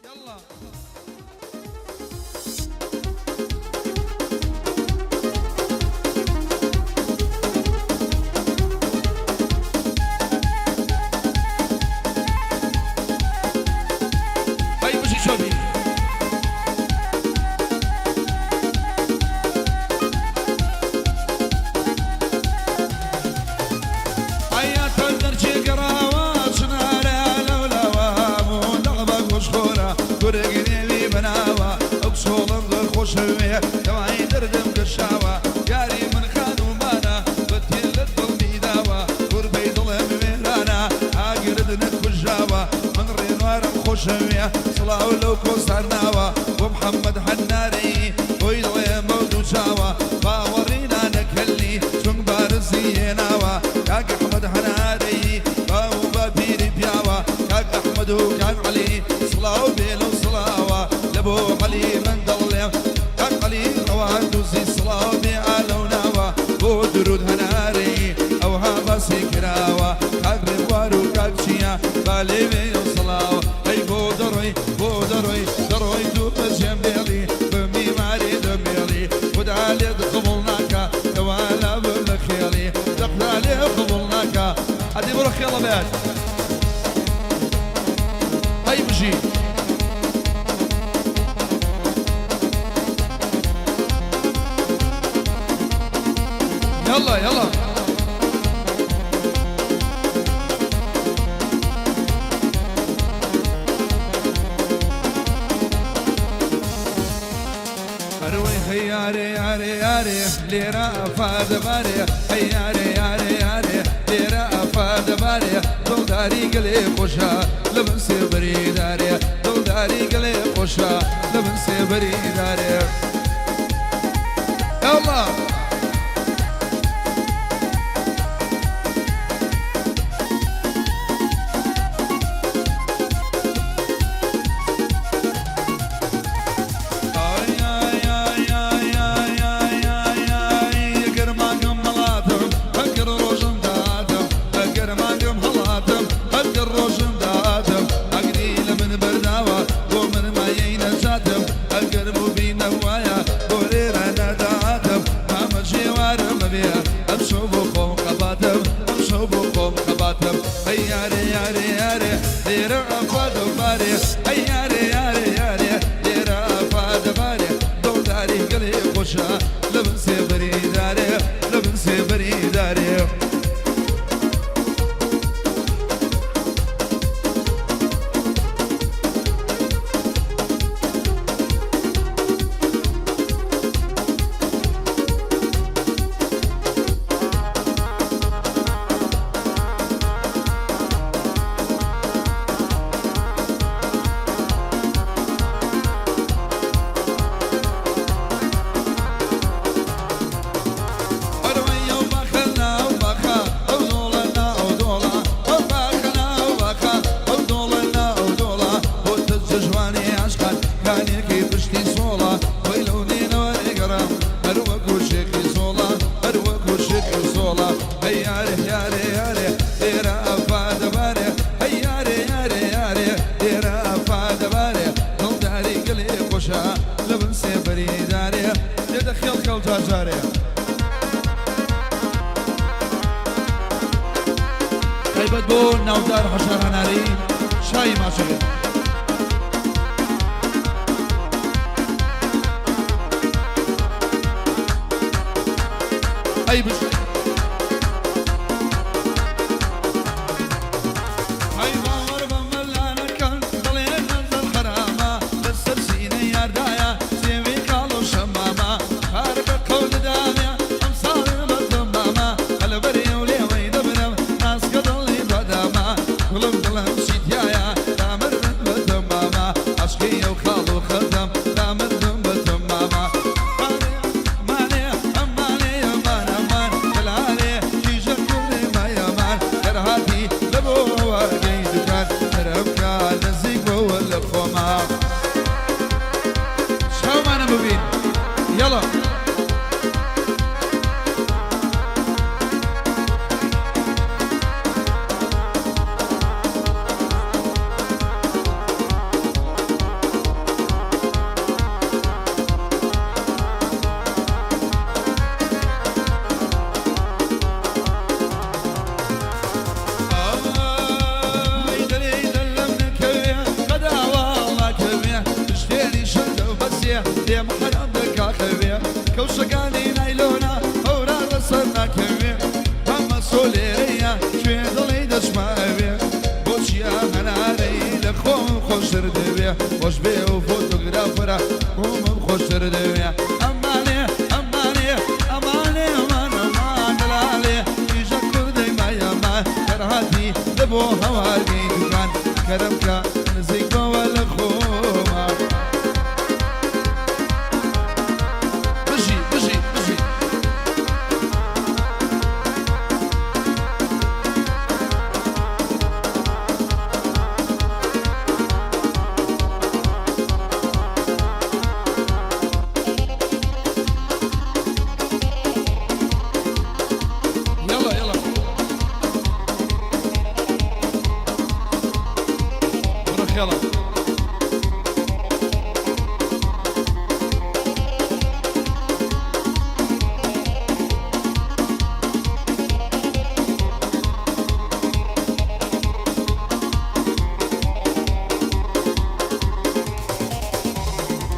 یەڵڵا. هەی بژی چۆپی. ئەیاتە دەرچێ گەڕاوە چنارە لەولاوە بوو دڵ بە گوشخۆرە گورگ نێوی بەناوە ئەو کچۆڵەم زۆر خۆشەوێ دەوای دەردم کشاوە یاری من خانومانە بە تێلت دڵمی داوە قوربەی دڵم وێرانە ئاگرت نەکوژاوە من ڕێنوارم خۆشەوێ سڵاو لەو کۆسار ناوە بۆ محەممەد حەنارەی بۆی دڵێ بەو دوو چاوە باوەڕی نانەکەلی چونک بارزی هێناوە کاک ئەحمەد هەنارەیی باو و باپیری پیاوە کاک ئەحمەد و کاک عەلی سڵاو بێ لەو سڵاوە لە بۆ عەلی من دەڵێم کاک عەلی ڕەواندوزی سڵاو بێ ئا لەو ناوە بۆ دروود هەنارەیی ئەوها باسی کراوە کاک ڕێبوار و کاک چیا با لێ بێ ئەو سڵاوە ئەی بۆ دەڕۆی بۆ دەڕۆی دەڕۆی دوو بەجێم دێڵی بە میماری دەمێڵی خودا لێت قبوڵ ناکا دەوا لابم لە خێڵی دەخودا لێ قبوڵ ناکا ئەدی بڕۆ خێڵە بەیاد ئەی بژی. یەڵا یەڵا. ئەروەی هەی یارێ یارێ یارێ لێرە ئەفا دەبارێ هەی یارێ یارێ یارێ لێرە ئەفا دەبارێ دڵداری گەلێ خۆشە لە بن سێبەری دارێ دڵداری گەلێ خۆشە لە بن سێبەری دارێ یاڵڵا. ئەگەر مانگم هەڵاتم ئەگەر ڕۆژم داهاتم ئەگەر مانگم هەڵاتم ئەگەر ڕۆژم داهاتم ئەگری لە من بەرداوە بۆ من مایەی نەجاتم ئەگەر بووبینە وایە بۆ لێرە نەداهاتم مامە جێوارم ئەبێ ئەمشەو بۆ خۆم خەباتم ئەمشەو بۆ خۆم خەباتم ئەی یارێ یارێ یارێ لێرە ئەفا دەبارێ ئەی یارێ یارێ یارێ لێرە ئەفا دەبارێ دڵداری گەلێ خۆشە لە بن سێبەری دارێ لە بن سێبەری دارێ. لە بن سێبەری دارێ دێتە خێڵ خێڵ جارجارێ. تایبەت بۆ ناودار هەژار هەناری شای ماچەکە. ئەی بژی. ئەی باوەڕ بە مەلانەکان دڵێ نەزەر حەرامە لەسەر سینەی یاردایە سێوی کاڵ و شەمامە هەر بە قەول دامێ ئەمساڵ بەتەمامە هەلەبەرێ و لێوەی دەبرم ناسکە دڵی بەدامە گوڵم دڵم چی تیایە دامردن بەتەمامە عەشقی ئەو خاڵ و خەتم دامردن بەتەمامە مانێ ئەمانێ ئەمان ئەمان. خۆشتر دەوێ خۆش بێ و فۆتۆگرافەرە بۆمم خۆشتر دەوێ ئەمانێ ئەمانێ ئەمانێ ئەمان ئەمان دەلالێ کیژە کوردەی مایەمان دەرهاتی دە بۆ هەوارگەی دوکان کەرەم کە نزیک بەوە لە خۆما بژی بژی بژی. يلا يلا بروح يلا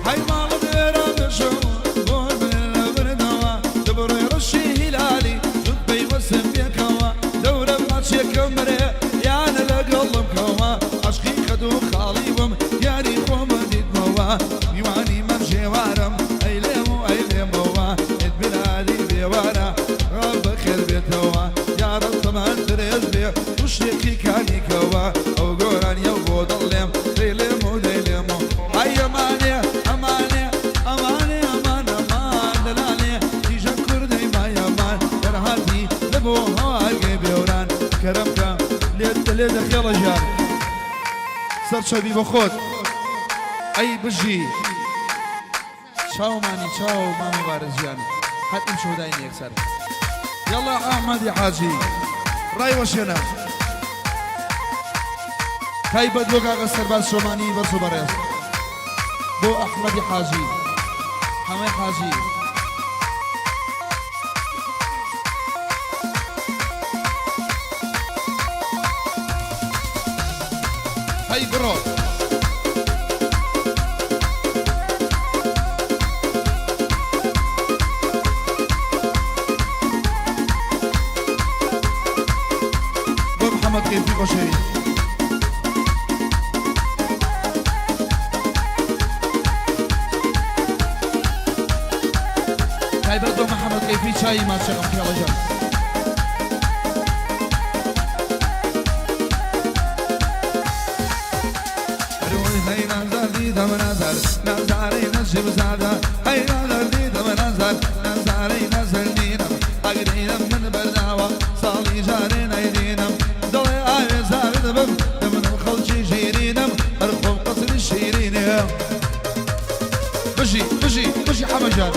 هەی ماڵت وێران دەشم بۆ من لە بردەوە دەبڕێ ڕەشی هیلالی زوو پەیوەستم پێکەوە دەورە ماچێکم مرێ یان لەگەڵم کەوە عەشقی خەت و خاڵی بم یاری خۆم دیتمەوە میوانی مەم ژێوارم ئەی لێم و ئەی لێمەوە ئێت برادی بێوارە بەخێر بێتەوە یارم تەمەن درێژ بێ وشێکی کانیکەوە ئەو گۆرانیە بۆ دڵێم دەیڵێم و دەیڵێم و ئەی ئەمانێ ئەمانێ ئەمانێ ئەمان ئەمان دەلالێ کیژە کوردەی مایەمان دەرهاتی لە بۆ هەوارگەی بێوران کەرەم کە لێت لێ دەخێڵە ژیان سەرچەبی بە خۆت ئەی بژی چاومانی چاو مامە بارز گیان هەر ئیمشەو داین یەکسەر یەڵا ئەحمەدی حاجی ڕای وەشێنە تایبەت بۆ کاکە سەرباز شۆمانی بەرز و بەڕێز بۆ ئەحمەدی حاجی حەمەی حاجی. هەی بڕۆ. بۆ محەمەد کەیفی خۆشەویست. تایبەت بۆ محەمەد کەیفی چایی ماچەکەم پیاوەجان. بژی بژی بژی حەمە گیان.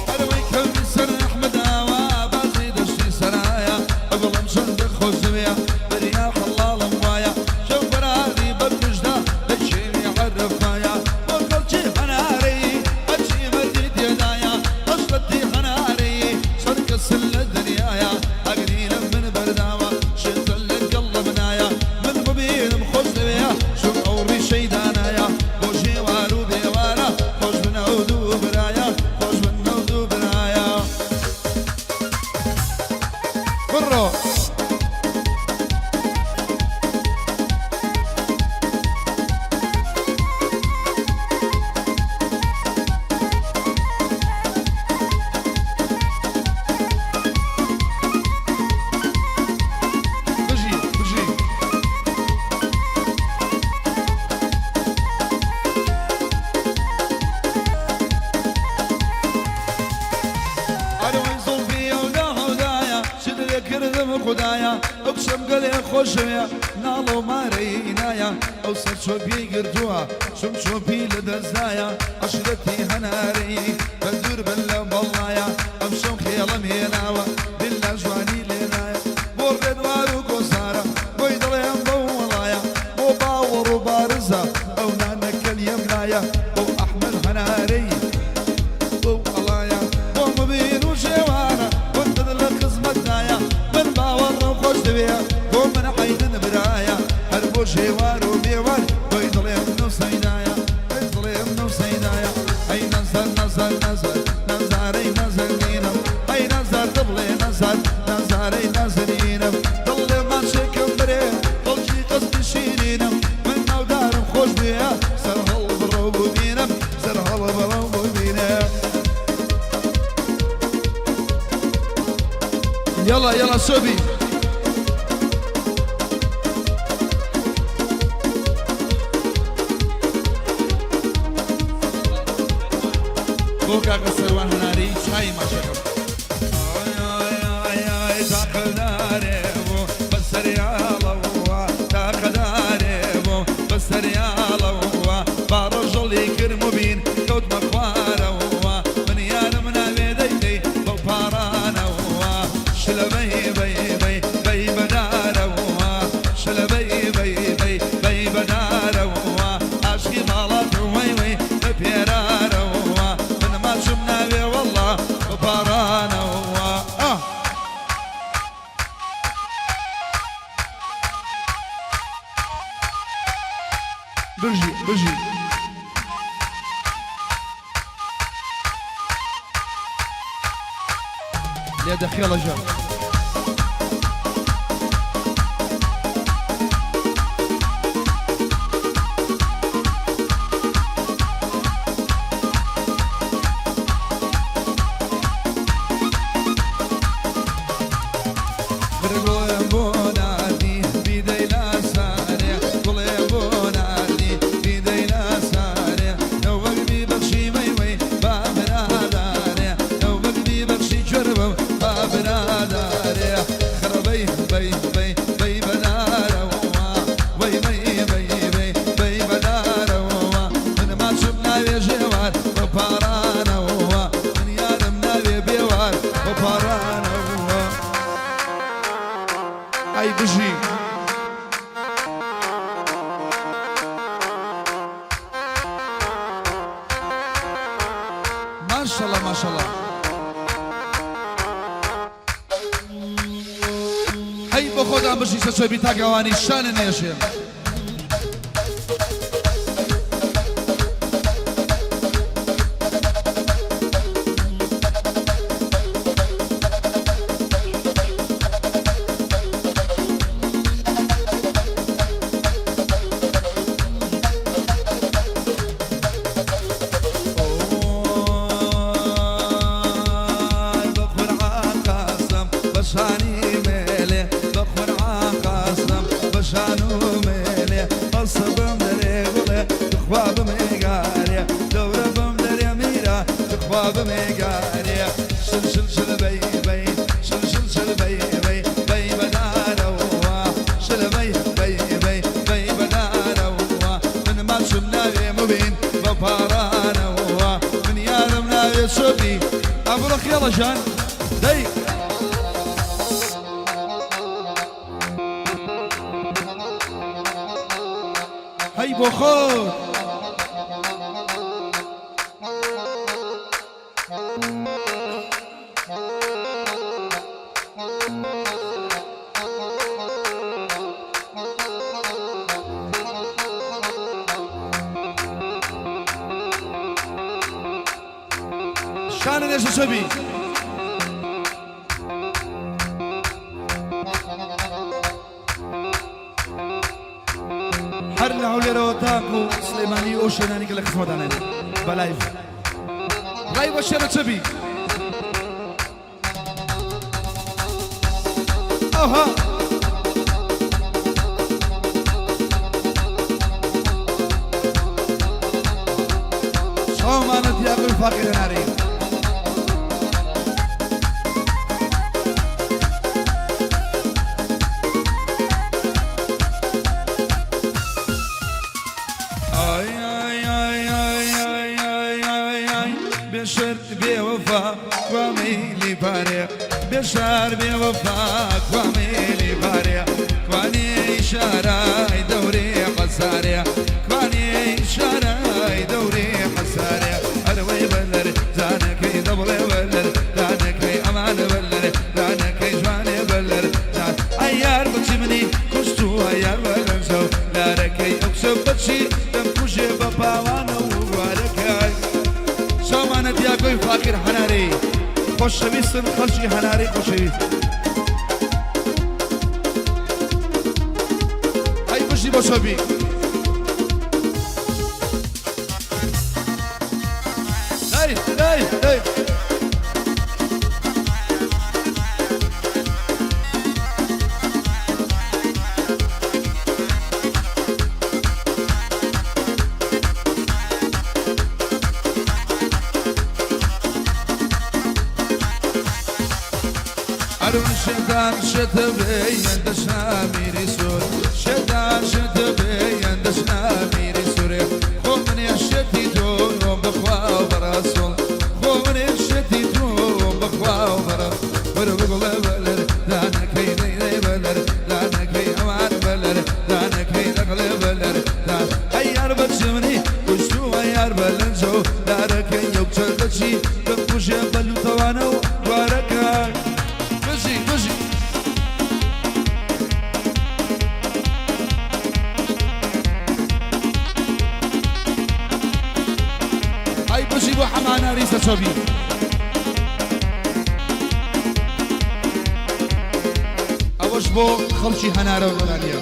ئەرەوەی کەوتی سەر ئەحمەد ئاوا بازی دەشتی سەرایە ئەگوڵم چەندە خۆش دەوێ بریا حەڵاڵم وایە شەو فەراری بە کوژدا لە کێوی عەرەفایە بۆ خەڵکی هەنارەی هەرچی مەردی تێدایە حەشرەتی هەنارەی چەند کەسن لە دنیایە ئاگری لە من بەرداوە شێتە لە گەڵم نایە من ببینم خۆش دەوێ چون ئەو ڕیشەی دانایە بۆ ژێوار و بێوارە خۆش بن ئەو دوو برایە خۆش بن ئەو دوو برایە بڕۆ. بژی بژی. ئەرەوەی زوڵفی ئەودا هەودایە چت لێ کردم خودایە ئەو کچەم گەلێ خۆشەوێ ناڵۆ مارەی نایە ئەو سەر چۆپیەی گرتووە چم چۆپی لە دەستدایە عەشرەتی هەنارەی بە دوور بن لە بەڵایە ئەمشەو خێڵم هێناوە بیللا جوانی لێ نایە بۆ ڕێنوار و کۆسارە بۆی دەڵێم بەو وەڵایە بۆ باوەڕ و بارزە ئەو نانە کەلیەم لایە بۆ ئەحمەد هەنارەی بەو ئەڵایە بۆ مبین و شێوانە وتت لە خزمەتدایە من باوەڕم خۆش دەوێ بۆ من عەینن برایە هەر بۆ شێوار و بێوار تۆی دڵێ من و سەیدایە ئەی دڵێ من و سەیدایە ئەی نەزەر نەزەر نەزەر نەزارەی نەزەنینم ئەی نەزەر دڵێ نەزەر نەزارەی نەزنینم دڵێ ماچێکم برێ خەڵکی قەسری شیرینم من ناودارم خۆش بێ سەر هەڵبڕە و ببینم سەر هەڵبڕە و ببینم. یەڵا یەڵا سۆبی. بۆ کاکە سەروان هەناری چای ماچەکەم. بژی بژی. لێ دەخێڵە ژەم. گوڵێم بۆ ناردی بیدەی لە سارێ گوڵێم بۆ ناردی بیدەی لە سارێ نەوەک بیبەخشی وەی وەی با برادارێ نەوەک بیبەخشی کوێر بم با برادارێ خڕبەی بەی بەی بەی بەدارەوە وەی بەی بەی بەی بەی بەدارەوە من ماچم ناوێ ژێوار بە پارانەوە من یارم ناوێ بێوار بە پارانەوە. ئەی بژی. ماشەڵا ماشەڵا. هەی بۆ خۆتان بژی سەرچۆپی تاکەوانی شانە نێشێن. ئۆی بە قورعان قاسم بە شانی مێلێ بە قورعان قاسم بە شان و مێلێ بەسە بم دەرێ گوڵێ تخوا بمێگارێ دەورە بم دەرێ میرە تخوا بمێگارێ شل شل شل بەی بەی شل شل شل بەی بەی بەی بەدارەوە شل بەی بەی بەی بەی بەدارەوە من ماچم ناوێ مبین بە پارانەوە من یارم ناوێ چۆپی. ئەبڕۆ خێڵە ژان دەی. هەی بۆ خۆت. شانە نێشە چەبی. هەر لە هەولێرەوە تاکو سلێمانی ئەو شوێنانی کە لە خزمەتانێن بە live ڕای بە شێرە چەبی. ئەوها چاومانە دیاقوی فاقی هەناری. ئای ئای ئای ئای ئای ئای ئای ئای بێ شەرت بێ وەفا کوا مەیلی پارێ بێ شار بێ وەفا کوا مەیلی پارێ کوانێ شارای دەورێ حەسارێ کوانێ شارای دەورێ حەسارێ ئەرەوەی بەلەر زانەکەی دەبڵێ بەلەر دانەکەی ئەمانە بەلەر دانەکەی جوانێ بەلەر ئەیار بچی منی کوشت و ئەیار بەلەنجەو لە دەچی دەمکوژێ بە پاوانە و وارەکەی چاوانە دیاکۆی فاقیر هەنارەی خۆشەویستن خەڵکی هەنارەی خۆشەویست ئەی بژی بۆ چۆبی. دەی دەی دەی. ئەرون شێتان شێتە بێ دەشنا میری سوور شێتان شێتە بێ دەشنا میری سوورێ خۆ منێ شێتی تۆ بەخوا و بەڕەسوڵ خۆ منێ شێتی تۆ بەخوا و بەڕەس وەرە بگوڵە بەلەر دانەکەی دەی بەلەر دانەکەی ئەوان بەلەر دانەکەی دەغڵێ بەلەر ئەی یار بە چمنی کوشتووە یار بە لەنجە و دارەکەی یەو چەند دەچی بمکوژێ بە لوتەوانە و دوارەکە بژی بژی. ئەی بژی بۆ حەماناری سەچۆبی. ئەوەش بۆ خەڵکی هەنارە و گۆرانیە.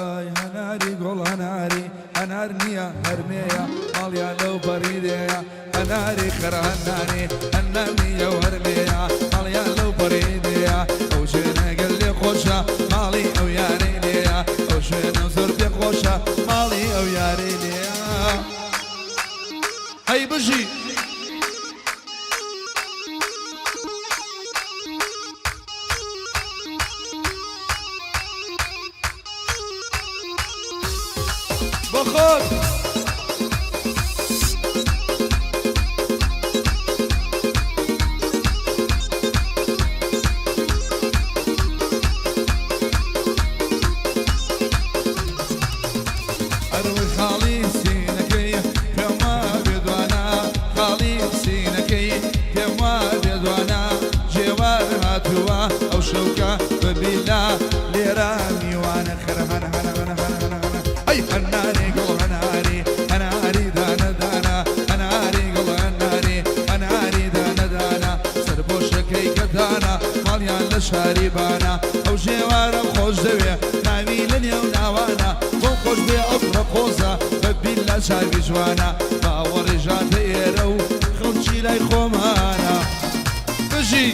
ئای هەناری گوڵ هەناری هەنار نییە هەرمێیە ماڵیان لەو پەڕی دێیە هەناری خەرهەناری هەنار نییە و هەرمێیە ماڵیان لەو پەڕی دێیە ئەو شوێنە گەلێ خۆشە ماڵی ئەو یارەی لێیە ئەو شوێنە زۆر پێ خۆشە ماڵی ئەو یارەی لێیە ئەی بژی. بۆ خۆت. ئەروی خاڵی سینەکەی پێم وابێ دوانا خاڵی سینەکەی پێم وابێ دوانا جێوار هاتووە ئەو شەوکە بەبیلا لێرە میوانە خەرە هەنە هەنە هەنە هەنە هەنە هەنە ئەی هەناری گوڵ هەناری هەناری دانە دانە هەناری گوڵ هەناری هەناری دانە دانە سەرپۆشەکەی کەتانە ماڵیان لە شاری بانە ئەو ژێوارەم خۆش دەوێ ناوی لە نێو ناوانە بۆم خۆش بێ ئەو کوڕە قۆزە بە بیللا چاوی جوانە باوەڕی ژاتە ئێرە و خەڵکی لای خۆمانە بژی.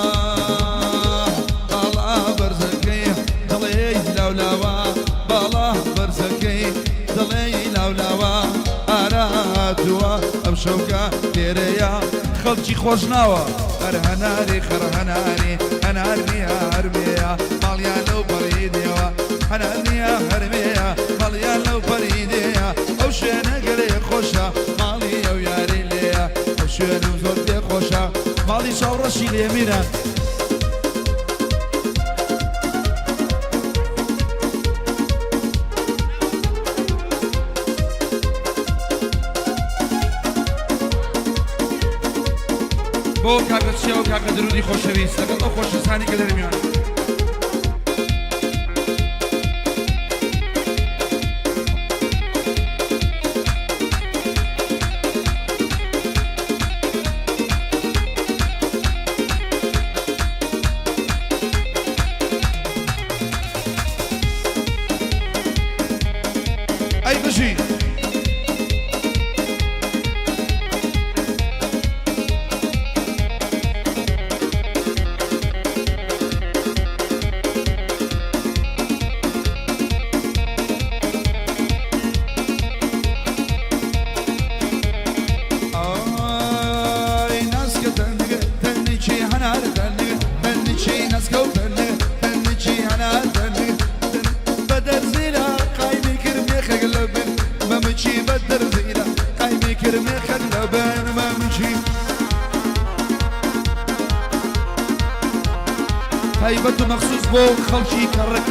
ئاه باڵا بەرزەکەی دەڵێی لاولاوە باڵا بەرزەکەی دەڵێی لاولاوە ئاراتووە ئەم شەوکە لێرەیە خەڵکی خۆشناوە هەر هەناری خەر هەناری هەنار نییە هەرمێیە ماڵیان لەو پەڕی دێوە هەنار نییە هەرمێیە ماڵیان لەو پەڕی دێیە ئەو شوێنە گەلێ خۆشە ماڵی ئەو یارەی لێیە ئەو شوێنم زۆر پێ خۆشە ماڵی چاوڕەشی لێ میران. بۆ کاکە چیا و کاکە درودی خۆشەویست لەگەڵ ئەو خۆشەویستانی کە دەرمیان. ئەی بژی. تایبەت و مەخسوس بۆ خەڵکی کەڕک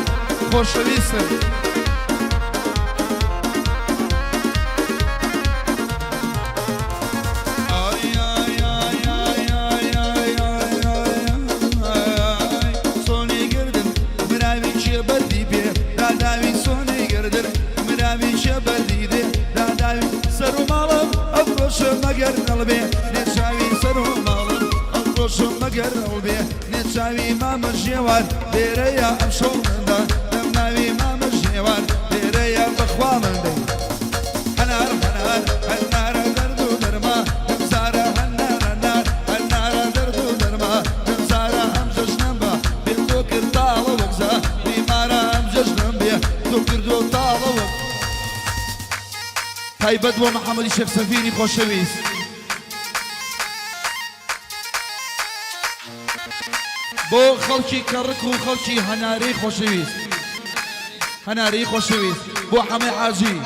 خۆشەویستن. سۆنی گردن مراوی چێ بەردی پێ داداوی سۆنی گردن مراوی چێ بەردی دێ داداوی سەر و ماڵم ئەفرۆشم مەگەر نەڵبێ نێچاوی سەر و ماڵم ئەفرۆشم مەگەر نەڵبێ نێچاوی مامە ژێوار لێرەیە ئەمشەو مندا دەم ناوی مامە ژێوار لێرەیە بەخوا من دەی هەنار هەنار هەنارە دەرد و دەرما دەمزارە هەنار هەنار هەنارە دەرد و دەرما دەمزارە ئەم جەژنەم بە بێ تۆ کرد تاڵە وەکزا بیمارە ئەم جەژنەم بێ تۆ کردۆ تاڵە وەک تایبەت بۆ محەممەدی شێخ سەفینی خۆشەویست. بۆ خەڵکی کەڕک و خەڵکی هەنارەی خۆشەویست هەنارەی خۆشەویست بۆ حەمەی حاجی.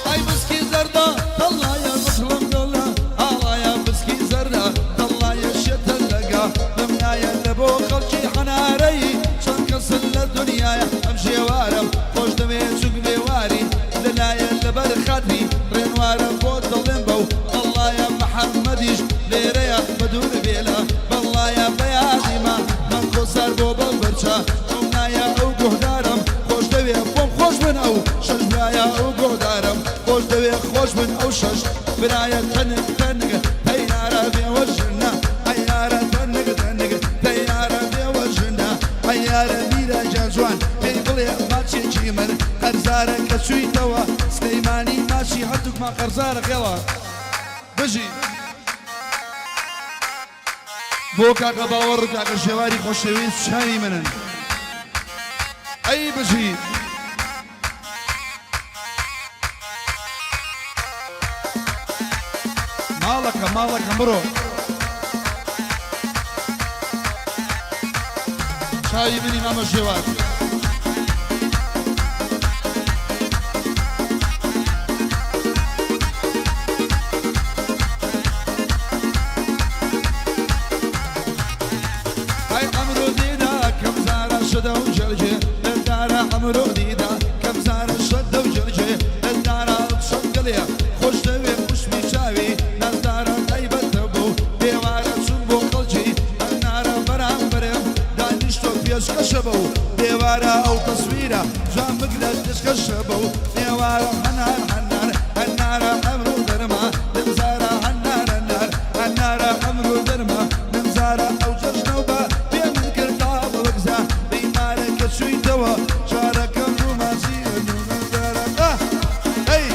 ئای بسکی زەردە تەڵایە بخڵم دڵە ئاڵایە بسکی زەردە تەڵایە شێتە لەگا دەمنایە لە بۆ خەڵکی حەنارەی چەند کەسن لە دنیایە ئەم ژێوارم خۆش دەوێ چوک بێواری لەلایە لەبەر خاتری ڕێنوارە بۆ دەڵێم بەو ئەڵڵایە محەممەدیش لێرەیە بەدوور بێلە بەڵڵایە بەیادیمە مەم کۆسار بۆ بە بەرچە ئەو نایە ئەو گۆهدارم خۆش دەوێ بۆم خۆش بن ئەو شەش برایە ئەو گۆهدارم خۆش دەوێ خۆش بن ئەو شەش برایە تەنک تەنک تەیارە بێوە ژنە عەیارە تەنک تەنک تەیارە بێوە ژنە عەیارە میرە گیان جوان پێی بڵێ ماچێکی من قەرزارە کە چوویتەوە سلەیمانی ماچی هەردووکمان قەرزارە خێڵە بژی. بۆ کاکە باوەڕ و کاکە ژێواری خۆشەویست چاوی منن ئەی بژی. ماڵەکە ماڵەکەم بڕۆ. چاوی منی مامە ژێوار. ئەی عەمرو دیدا کەم زارە شدە و جەرگێ دەردارە عەمرو دیدا کەم زارە شدە و جەرگێ دەردارە چەند گەلێ خۆش دەوێ وشمی چاوی نازدارە تایبەتە بوو بێوارە چون بۆ خەڵکی هەنارە بەرامبەرم دانیشتۆ پێشکەشە بەو بێوارە ئەو تەسویرە جوان بگرە پێشکەشە بەو نێوارە هەنار هەنار هەنارە ئەمرو دەرما دەمزارە هەنار هەنار هەنارە ئەمرو دەرما دەمزارە ئەو جەژنە و بە پێ من کرد تاڵە وەک زا بیمارە کە چوویتەوە شارەکەم ڕووماچی نوونەزارە ئا ئەی.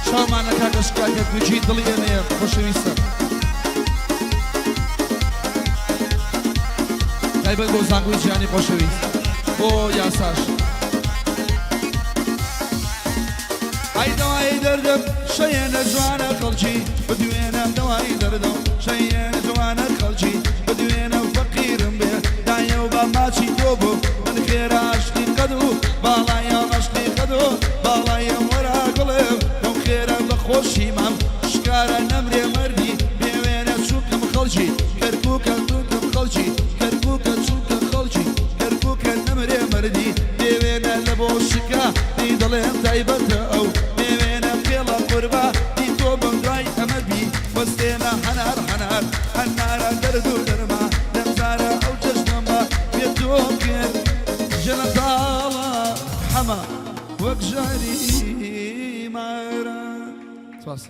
چاومان لە کاکە شکاکە گوجی دڵی ئێمەیە خۆشەویستە. تایبەت بۆ زانکۆی جیهانی خۆشەویست بۆ یاساش. ئای دەوای دەردم شەیەنە جوانە خەڵکی بدوێنە دەوای دەردم شەیەنە جوانە خەڵکی بدوێنە فەقیرم بێ دایە و بە ماچی تۆ بوو من خێرا عەشقی قەد و باڵایم عەشقی قەد و باڵایم وەرە گوڵم تۆم خێرا بە خۆشی مام شکارە نەمرێ مەردی بێ وێنە چونکم خەڵکی کەرکوکە چونکم خەڵکی کەرکوکە چونکە خەڵکی کەرکوکە نەمرێ مەردی بێ وێنە لە بۆ شکا دی دەڵێم تایبەتە ئەو بێ وێنە قێڵە قوربا دی تۆ بم دوای ئەمە بی وەستێنە هەنار هەنار هەنارە دەرد و دەرما لەم جارە ئەو جەژنەم بە بێ تۆ کرد ژنە تاڵە حەمە وەک ژاری مارە. سپاس.